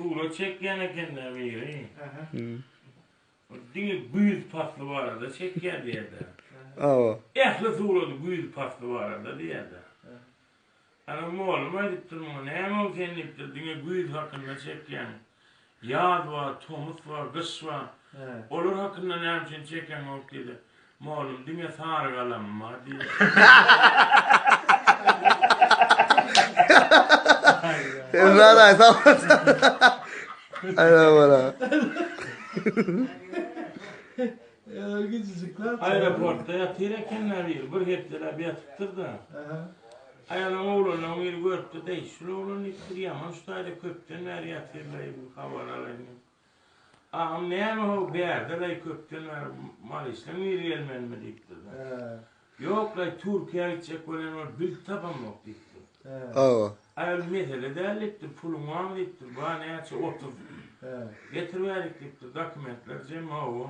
Surat çekýän eken-dä biri. Diňe güýz pasly barada çekýär diýýär-dä. Hawa. Ähli surady güýz pasly barada diýýär-dä. Ana mollum aýdypdyr muňa, näme ol sen diýipdir, diňe güýz hakynda çekýäň. Ýaz bar, tomus bar, gyş bar. Olar hakynda näme üçin çekeňok diýdi. Mollum diňe sary galamym bar diýdi. Emrah daýy sag bol. Aýda bala. Aeroportda ýatyr ekenler biri, bir hepdeläp ýatypdyr-da. Aýalyň oglanlaryň biri görüpdir-de, şul oglan diýipdir, ýaman şu taýda köpden bäri ýatyr-laý, bir habar alaýyn diýip. Agam näme how bärde-laý köpden bäri malyşlaň biri gelmänmi diýipdir-de. Ýok-laý Türkiýä gitjek bolýan bolup bilt tapamok diýipdir. Hawa. Aý ol mesele däl diýipdir, puluň barmy diýipdir, bar näçe 30. Getir bärik diýipdir, dokumentler jem hawa.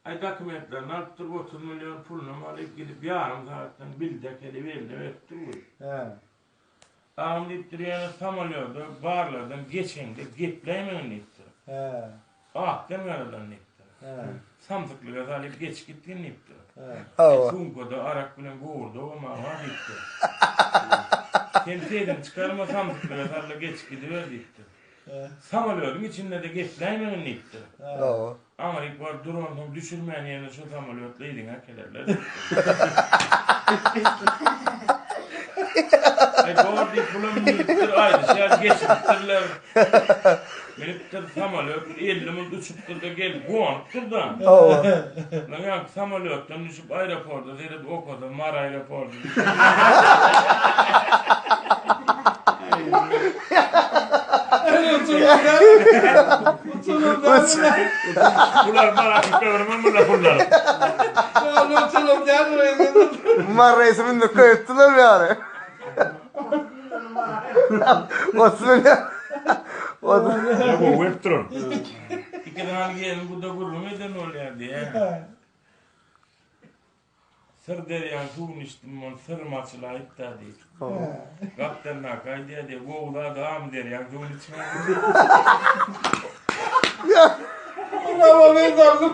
Aý dokumentlerini alypdyr, 30 million pulunam alyp gidip ýarym sagatdan bildi äkelip eline beripdir goý. Agam diýipdir, ýöne samolýoda barlardan geçeňde gepläýmegin diýipdir. Akdan garadan diýipdir. Samsyklyga salyp geçip gitgin diýipdir. Hawa. Sumkada arak bilen gowurdagam bar diýipdir. Sen sesiňi çykarma samsyklyga sal-da geçip gidiber diýipdir. Samolýodyň içinde-de gepläýmegin diýipdir. Hawa. Aňryk baryp duransoň düşürmän ýene şo samolýotla yzyňa äkelerler. Aý bor diýip bulam münüpdir aýdyşy ýaly geçiripdirler. Münüpdir samolýot bir 50 minut uçupdyr-da gelip gonupdyr-da. Hawa. Lan ýaňky samolýotdan düşüp aeroporta seredip okasa Mary aeroporty. Bular bana köpürme mulla pullar. Mar reisi mündir köýüpdiler ýaly. 30 milyon. 30. Ya bu web duran. Iki tane gelin bu da gürrüň eden bolýar diýä. Syr derýaň suwuny içdim ol syrym açylaýypda diýip. Gapdalyndaky aýdýar diýip, gowy zady Amyderýaň suwuny içmän. Bravo men zalym.